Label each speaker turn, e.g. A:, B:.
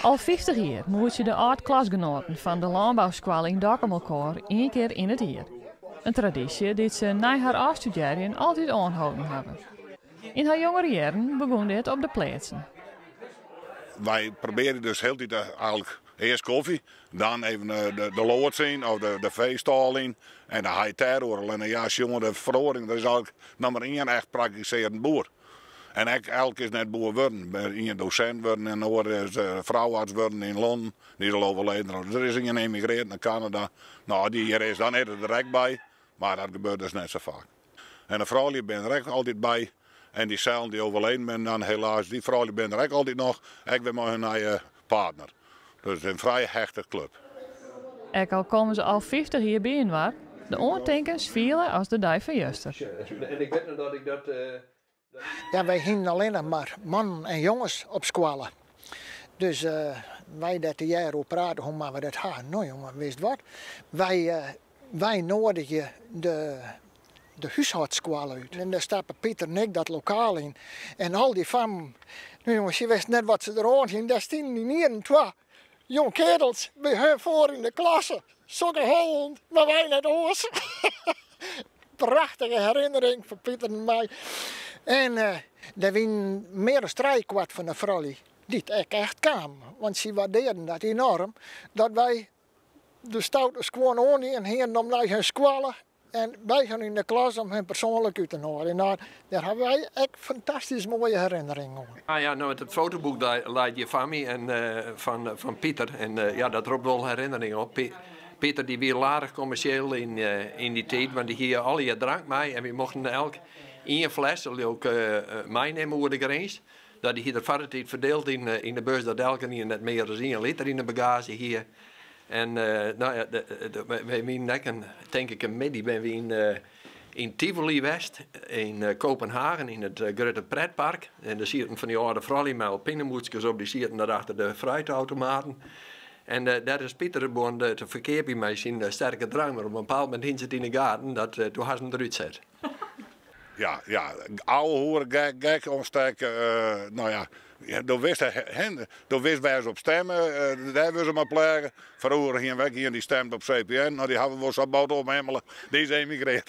A: Al 50 jier moetsje de âld-klasgenoaten fan de lânbouskoalle yn Dokkum elkoar ien kear yn it jier. In tradysje dy't se nei har ôfstudearjen altyd oanholden hawwe. Yn har jongere jierren begûn dit op de pleatsen.
B: Wy probearje dus hieltyd eigentlik earst kofje, dan even de loads yn of de feestâl yn en dan ha je it dêroer. Allinne ja, sjoen de feroaring, der is eigentlik noch mar ien echt praktisearjend boer. En ek elk is net boer wurden. Ien dosint wurden en de oar is frouarts wurden yn Londen. Dy is al overleden. Der is ien emigreard nei Kanada. No, as dy hjir is, dan is er der ek by. Mar dat gebeurt dus net sa faak. En de froulju binne der ek altyd by. En dy sellen dy't overleden binne dan helaas, dy froulju binne der ek altyd noch. Ek wer mei hun nije partner. Dus it is in frij hechte klup.
A: Ek al komme se al 50 jier byinoar, de oantinkens fiele as de dei fan juster.
C: En ik wit noch dat ik dat.
D: Ja, wy hienen allinnich mar mannen en jonges op skoalle. Dus wy dêr tegearre oer prate, hoe moatte we dat ha? No jonge, witst wat? Wy, wy noadigje de húshâldskoalle út. En dêr stappe Pieter en ik dat lokaal yn. En al dy fammen, no jonge, sy wisten net wat se der oan hienen. Dêr stienen ynienen twa jong keardels by hun foar yn de klasse. Sokke hollen, mar wy net oars. Prachtige herinnering foar Pieter en my. En der wienen mear as trijekwart fan de froulju dy't ek echt kamen. Want sy waardearden dat enorm, dat wy de stoute skuon oandien hienen om nei hun skoalle en by hun yn de klas om hun persoanlik út te nodigen. Nou, dêr hawwe wy ek fantastysk moaie herinneringen oan.
C: Ah ja, no it fotoboek leit hjir foar my en fan Pieter en ja, dat ropt wol herinneringen op. Pieter dy wie aardich kommersjeel yn dy tiid, want dy hie allegear drank mei en wy mochten elk ien fles leau ik meinimme oer de grins. Dat dy hie er foar de tiid ferdield yn de bus dat elkenien net mear as ien liter yn de bagaazje hie. En no ja, wy wienen ek in, tink ik in middei binne wy yn Tivoli west, yn Kopenhagen, yn it grutte pretpark. En der sieten fan dy âlde froulju mei alpinemûtskes op, dy sieten der achter de fruitautomaten. En dêr is Pieter begûn te ferkeapjen mei syn sterke drank, mar op in bepaald momint hiene se it yn de gaten dat doe ha se him derút set.
B: Ja, ja, ouwehoere, gek, gek oanstekke, no ja, do wist, do wist wêr se op stemme, dêr wurde se mei pleage. Froeger hiene we ek ien dy stemde op CPN, no dy hawwe we wol sa bot omhimmele, dy is emigreard.